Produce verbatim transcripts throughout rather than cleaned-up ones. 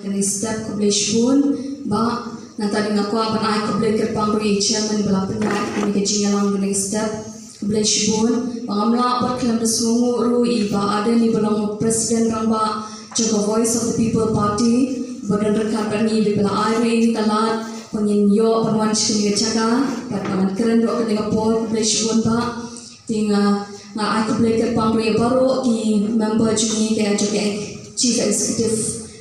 Kane ka step, khublei shibun. Bah, nangta nga kwah ban ai khublei kyrpang ruh ïa i chairman ba la pynïaid ïa kane ka jingïalang kane ka step. Khublei shibun. Bah, ngam lah pat khlem da sngewnguh ruh ïa i Bah Ardent, i ba long president rangbah jong ka Voice of the People Party, ba don ryngkat bad ngi, ba la ai ruh ïa ngi ka lad ba ngin ïoh ban wan sha kane ka jaka bad ba ngan kren ruh ha kane ka por. Khublei shibun, Bah. Te nga, nga ai khublei kyrpang ruh ïa baroh ki member jong ngi, ka jong ka Chief Executive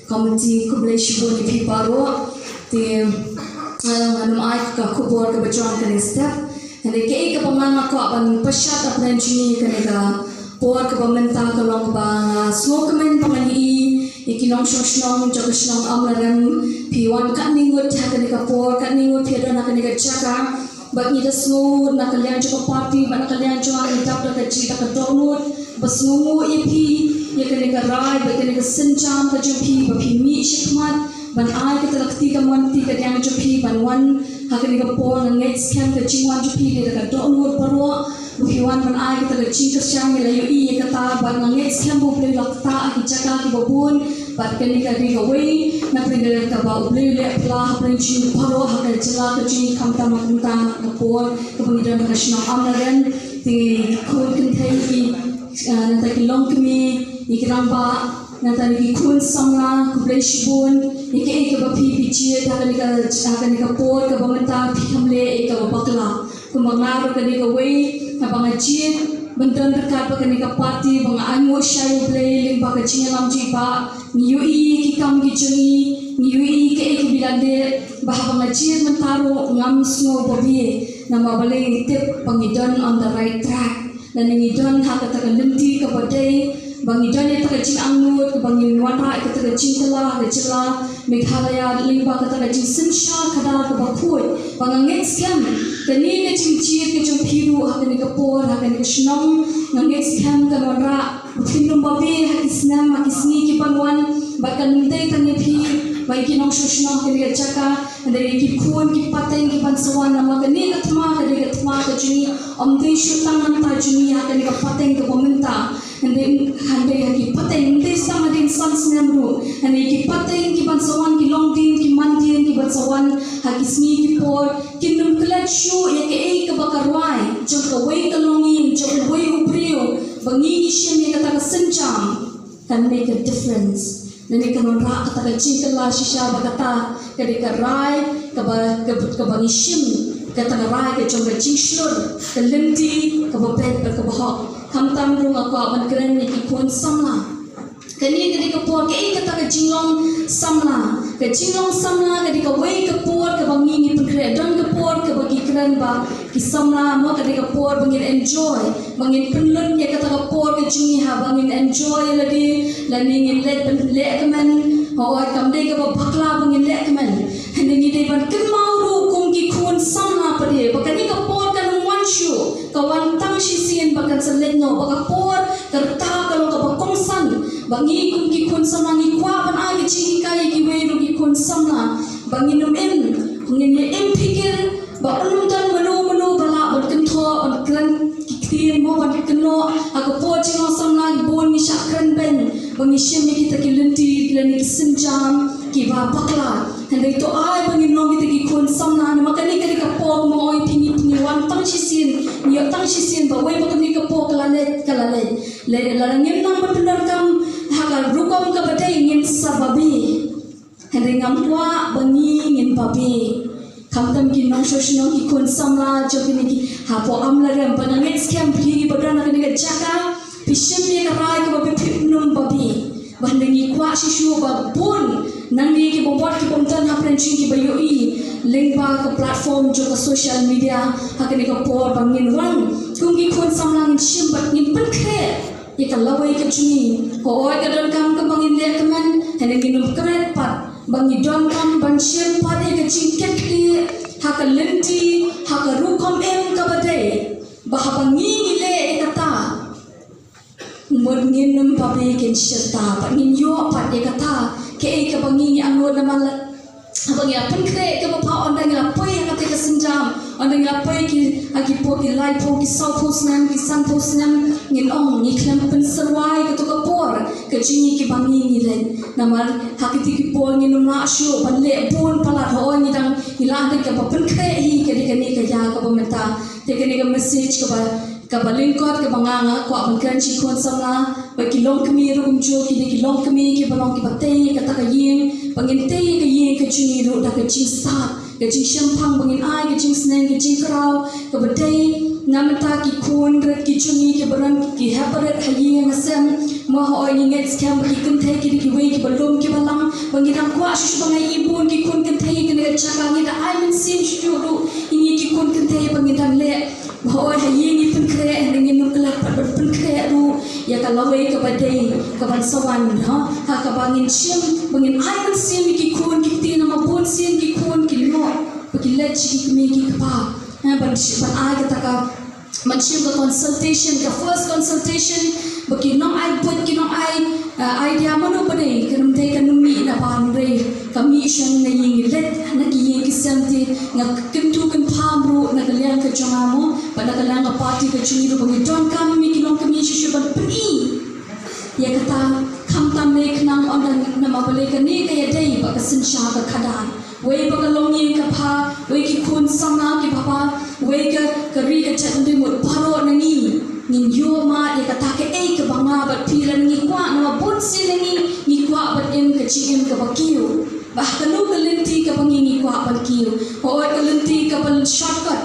Committee, khublei shibun ïa phi baroh. Te, eh, ngan ym ai ka khubor kaba jong kane ka step. Hynrei kaei kaba nga kwah ban pynshai hapdeng jong ngi kane ka por kaba mynta ka long kaba nga sngewkmen ba ngan ïohi ïa ki nongshong shnong jong ka shnong Amlarem, phi wan katne ngut ha kane ka por, katne ngut phi don ha kane ka jaka. Bad ngi da sngew na ka liang jong ka party, bad na ka liang jong ngi dap da ka jingdap ka dohnud ba sngewnguh ïa phi, ïa kane ka rai bad kane ka sienjam ka jong phi ba phi mih shakhmat ban ai kata ka kti kamon kti kadiang jong phi ban wan ha kane ka por. Nga ngeit skhem ka jingwan jong phi dei da ka dohnud baroh ba phi wan ban ai kata ka jingkyrshan. Ngi la ïohi ïa kata bad nga ngeit skhem ba U Blei u la ktah ha ki jaka kiba bun. Bad kane ka dei kawei na pyrthei kaba U Blei u leh pla hapdeng jong ngi baroh ha ka jylla ka jong ngi, khamtam ha kata ka por kaba ngi don ha ka shnong Amlarem. Te ngi khun kynthei ki, eh, nangta ki longkmie, ngi ki rangbah, nangta ki khun samla, khublei shibun ïa kaei kaba phi phi jied ha kane ka, ha kane ka por kaba mynta phi khlem leh ïa kaba bakla. Kumba nga ruh ka dei kawei kaba nga jied ban don ryngkat bad kane ka party, ba nga ainguh shai ïa U Blei lyngba ka jingïalam jong i Bah. Ngi ïohi ki kam ki jong i, ngi ïohi kaei kaba i la leh, ba haba nga jied mynta ruh ngam sngew babe. Namar balei? Ngi tip ba ngi don on the right track. Lane ngi don ha kata ka lynti kaba dei, ba ngi don ïa kata ka jingangnud, ba ngin wanrah ïa kata ka jingkylla ha ka jylla Meghalaya lyngba kata ka jingsynshar khadar kaba khuid. Ba nga ngeit skhem kane ka jingjied ka jong phi ruh ha kane ka por, ha kane ka shnong, nga ngeit skhem kan wanrah ba phin ym babe ha ki snem, ha ki sngi ki ban wan. Bad kan ym dei tang ïa phi bad ïa ki nongshong shnong ha kane ka jaka, hynrei ïa ki khun ki pateng ki ban sa wan. Namar kane ka thma ka dei ka thma ka jong ngi, ym dei shuh tang nangta jong ngi ha kane ka pateng kaba mynta. Hynrei, hynrei ha ki pateng, ym dei tang hadien san snem ruh, hynrei ki pateng ki ban sa wan, ki longdien ki mandien ki ban sa wan ha ki sngi ki por, kin ym klet shuh ïa kaei kaba ka rwai jong kawei ka longïing, jong uwei u briew, ba ngi ngi shim ïa kata ka sienjam. Kan make a difference. Lane kan wanrah kata ka jingkylla shisha. Ba kata ka dei ka rai kaba, kaba, kaba ngi shim, kata ka rai ka jong ka jingshlur, ka lynti kaba beit bad kaba hok. Khamtam ruh nga kwah ban kren ïa ki khun samla. Kane ka dei ka por, kaei kata ka jinglong samla? Ka jinglong samla ka dei kawei ka por kaba ngi ngi pynkhreh. Don ka por kaba ngi kren ba ki samla mo ka dei ka por ba ngin enjoy, ba ngin pynlut ïa kata ka por ka jong ngi ha ba ngin enjoy ïa lade, lane ngin leit ban lehkmen. Hooid, kam dei kaba bakla ba ngin lehkmen. Hynrei ngi dei ban kynmaw ruh kum ki khun samla pat de ba kane ka por kan ym wan shuh, ka wan tang shisien bad kan sa leit noh. Ba ka por ka rta ka long kaba kongsan. Ba ngi kum ki khun samla ngi kwah ban ai ka jinghikai ïa kiwei ruh ki khun samla ba ngin ym im, ngin ym im phikir ba un ym don mano mano ba lah ban kynthoh, ban kren ki ktien mo, ban kynnoh ha ka por jinglong samla. Ki bun ngi shah kren beiñ ba ngi shim ïa kita ki lynti lane ki sienjam kiba bakla. Hynrei to ai ba ngin long kita ki khun samla, namar kane ka dei ka por, kumba nga ong ïa phi, ngi, ngi wan tang shisien, ngi ïoh tang shisien ba wei ba kane ka por ka la leit, ka la leit. Lada ngim nang ban pyndonkam ha ka rukom kaba dei, ngin sa babe. Hynrei ngam kwah ba ngi ngin babe. Khamtam ki nongshong shnong, ki khun samla jong kine ki hapoh Amlarem, ba nga ngeit skhem phi kiba don ha kane ka jaka, phi shim ïa ka rai kaba phin ym babe. Ba hynrei ngi kwah shisha ba bun nangne kiba bud, kiba ym don hapdeng jong ngi, kiba ïohi lyngba ka platform jong ka social media ha kane ka por, ba ngin wan kum ki khun samla, ngin shim bad ngin pynkhreh ïa ka lawei ka jong ngi. Hooid, ka donkam kaba ngin lehkmen, hynrei ngin ym klet pat ba ngi donkam ban shim pat ïa ka jingkitkhlieh ha ka lynti, ha ka rukom im kaba dei, ba haba ngi ngi leh ïa kata, mut ngin ym babe, kin shirta pat, ngin ïoh pat ïa kata kaei kaba ngi ngi angnud. Namar la Haba ngi la pynkhreh kaba bha, ynda ngi la poi ha kata ka sienjam, ynda ngi la poi ki, ha ki por ki laiphew, ki sawphew snem, ki sanphew snem, ngin ong ngi khlem pynsyrwa ïa kato ka por ka jong ngi kiba ngi ngi leit. Namar ha kito ki por ngin ym lah shuh ban leh bun palat, hooid ngi dang, ngi la dei kaba pynkhreh hi, ka dei kane ka ïa kaba mynta. Te kane ka message kaba, kaba lyngkot kaba nga, nga kwah ban kren sha ki khun samla, ba ki longkmie ruh kumjuh ki dei ki longkmie kiba long kiba tei ïa kata ka ïing, ba ngin tei ïa ka ïing ka jong ngi ruh da ka jingstad, ka jingshemphang, ba ngin ai ka jingsneng, ka jingkraw kaba dei. Na mynta ki khun rit ki jong ngi kiba don ki hep rit ha ïing ha sem, mo, hooid ngi ngeit skhem ba ki kynthei ki dei kiwei kiba lum kiba lang, ba ngi dang kwah shuh shuh ba ngi ai bun ki khun kynthei ïa kane ka jaka, ngi da ai mynsiem shuh shuh ruh ïa ngi ki khun kynthei ba ngi dang leh. Hooid, ha ïing ngi pynkhreh, hynrei ngin ym klet pat ban pynkhreh ruh ïa ka lawei kaba dei, kaban sa wan, ha, ha kaba ngin shim, ba ngin ai mynsiem ïa ki khun ki kti, namar bun sien ki khun ki noh ba ki leit sha ki kmie ki kpa. Ha, ban shi-, ban ai kata ka, ban shim ka consultation, ka first consultation, ba ki nong ai buit, ki nong ai, ah, idea mano ba dei, kan ym dei, kan ym mih na ban dei. Ka mih shong na ïing, ngi leit na ki ïing ki sem, te nga kyntu kynpham ruh na ka liang ka jong nga, mo, bad na ka liang ka party ka jong ngi ruh, ba ngi donkam ïa ki longkmie shisha ban pyni ïa kata, khamtam ne khnang ynda, namar balei kane ka ïadei bad ka synshar ka khadar. Wei ba ka longïing ka bha, wei ki khun samla kiba bha, wei ka, ka ri ka jaitbynriew, mut baroh na ngi ngin ïoh mad ïa kata kaei kaba nga bad phi lane ngi kwah, namar bun sien na ngi ngi kwah ban im ka jingim kaba kiew. Ba ha kano ka lynti kaba ngi, ngi kwah ban kiew? Hooid, ka lynti kaba shortcut,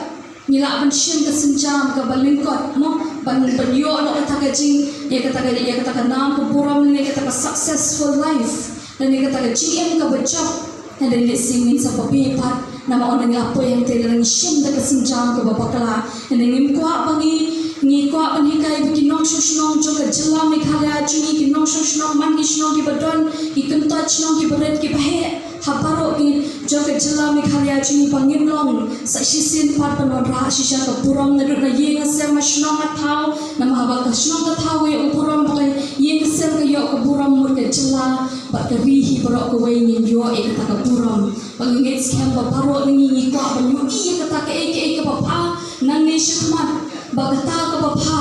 ngi lah ban shim ka sienjam kaba lyngkot, mo, ban, ban ïoh noh kata ka jing, ïa kata ka, ïa kata ka nam ka burom, lane kata ka successful life, lane kata ka jingim kaba jop. Hynrei lehse ngin sa babe pat, namar ynda ngi la poi hangtei, lada ngi shim da ka sienjam kaba bakla, hynrei ngim kwah ba ngi, ngi kwah ban hikai ba ki nongshong shnong jong ka jylla Meghalaya jong ngi, ki nongshong shnong man ki shnong kiba don, ki kyntoit shnong kiba rit kiba heh ha baroh ki jong ka jylla Meghalaya jong ngi, ba ngin long sa shisien pat ban wanrah shisha ka burom, naduh na ïing na sem, na shnong na thaw, namar haba ka shnong ka thaw ka ïoh ka burom, ba ka ïing ka sem ka ïoh ka burom, mut ka jylla bad ka ri hi baroh kawei ngin ïoh ïa kata ka burom. Ba nga ngeit skhem ba baroh na ngi ngi kwah ban ïohi ïa kata kaei kaei kaba bha nangne shakhmat, ba kata kaba bha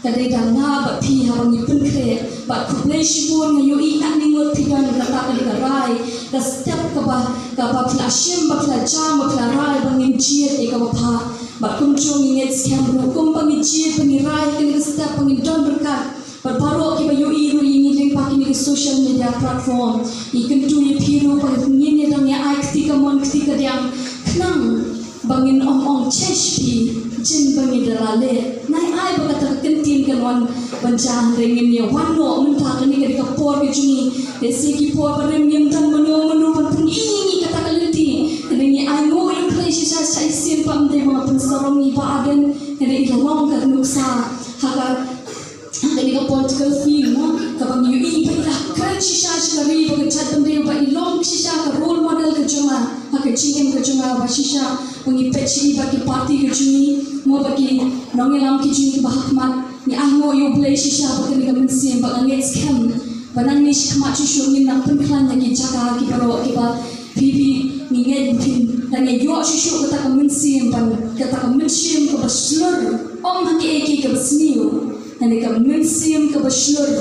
ka dei da nga bad phi haba ngi pynkhreh. Bad khublei shibun, nga ïohi katne ngut phi don, kata ka dei ka rai, ka step kaba, kaba phi la shim, ba phi la jam, ba phi la rai ba ngin jied ïa kaba bha. Bad kumjuh ngi ngeit skhem ruh kumba ngi jied, ba ngi rai, kane ka step ba ngin don ryngkat. Bad baroh kiba ïohi ruh ïa ngi lyngba kine ki social media platform, ngi kyntu ïa phi ruh ba ngin ïa dang ïa ai kti kamon kti kadiang, khnang ba ngin ym ong, "Chesh phi, jin ba ngi da la leh." Nai ai ba kata ka ktien kan wan ban jia, hynrei ngin ïa wan noh mynta, kane ka dei ka por ka jong ngi. Lehse ki por barim ngim don mano mano ban pyni ïa ngi kata ka lynti, hynrei ngi ainguh ïa U Blei shisha, shisha shisien pat, ym dei ba nga pynsarong ïa i Bah Ardent, hynrei i la long ka nuksa ha ka, ha kane ka political field, mo, kaba ngi ïohi ba i la kren shisha sha ka ri bad ka jaitbynriew, ba i long shisha ka role model ka jong nga ha ka jingim ka jong nga, ba shisha ba ngi peit sha i bad ki party ka jong ngi, mo, bad ki nongïalam ki jong ngi kiba ha khmat. Ngi ainguh ïa U Blei shisha ba kane ka mynsiem, ba nga ngeit skhem ba nangne shakhmat shuh shuh ngin nang pynkhlaiñ na ki jaka ki baroh kiba phi, phi, ngi ngeit ba phin nang ïoh shuh shuh kata ka mynsiem, ban, kata ka mynsiem kaba shlur, ym ha kiei kiei kaba sniew. Kane ka mynsiem kaba shlur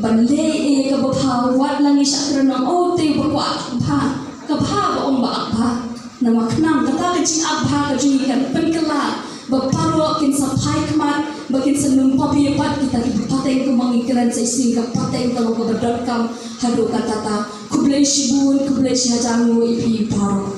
ban leh ïa kaba bha, wat la ngi shah kren, ong, "Oh, te ba kwah bha, ka bha ba ong ba ak bha." Namar khnang kata ka jingak bha ka jong ngi kan pynkylla ba baroh kin sa phai khmat, ba kin sa nym pop ïa pat kita ki pateng, kumba ngi kren sa shisien, ka pateng ka long kaba donkam haduh katta. Khublei shibun, khublei shihajar nguh ïa phi baroh.